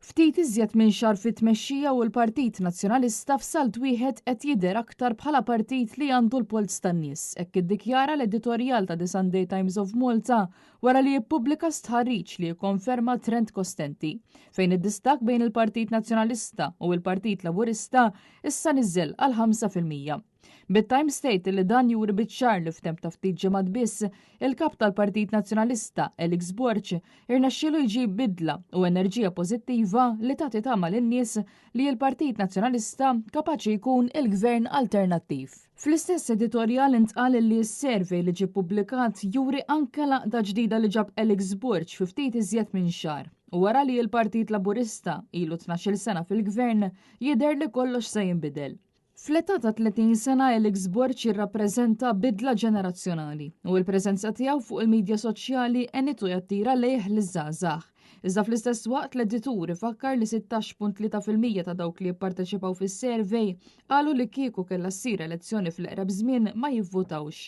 Ftit iżjed minn xahar fit-tmexxija u l-Partit Nazzjonalista f'salt wieħed qed jidher aktar bħala partit li għandu l-polz tan-nies, hekk iddikjara l-editorjal ta' The Sunday Times of Malta wara li ppubblika stħarriġ li jikkonferma trend kostenti, fejn id-distakk bejn il-Partit Nazzjonalista u l-Partit Laburista issa niżel għal 5%. Bit-Times tgħid li dan juri biċ-ċar li f'temp ta' ftit ġimgħat biss, il-Kap tal-Partit Nazzjonalista, Alex Borg, irnexxielu jġib bidla u enerġija pożittiva li tagħti tama lin-nies li l-Partit Nazzjonalista kapaċi jkun il-gvern alternattiv. Fl-istess editorjal intqal li s-survey li ġie ppubblikat juri anke l-għaqda ġdida li ġab Alex Borg fi ftit iżjed minn xahar. U wara li l-Partit Laburista ilu 12-il sena fil-gvern, jidher li kollox se jinbidel. Fl-età ta' 30 sena Alex Borg jirrappreżenta bidla ġenerazzjonali u l-preżenza tiegħu fuq il-midja soċjali għenitu jattira lejh liż-żgħażagħ. Iżda fl-istess waqt l-editur ifakkar li 16.3% ta' dawk li jipparteċipaw fis-survey qalu li kieku kellha ssir elezzjoni fl-eqreb żmien ma jivvutawx.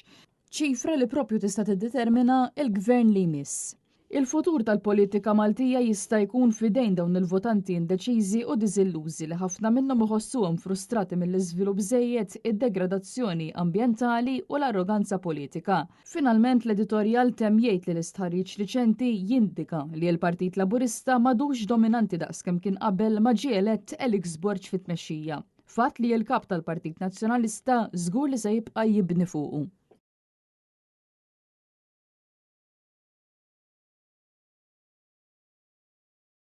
Ċifra li propju tista' tiddetermina l-gvern li jmiss. Il-futur tal-politika Maltija jista' jkun f'idejn dawn il-votanti indeċiżi u diżillużi li ħafna minnhom iħossuhom frustrati mill-iżvilupp żejjed, id-degradazzjoni ambjentali u l-arroganza politika. Finalment l-editorjal temm jgħid li l-istħarriġ riċenti jindika li l-Partit Laburista m'għadux dominanti daqskemm kien qabel ma ġie elett Alex Borg fit-tmexxija. Fatt li l-Kap tal-Partit Nazzjonalista żgur li se jibqa' jibni fuqu.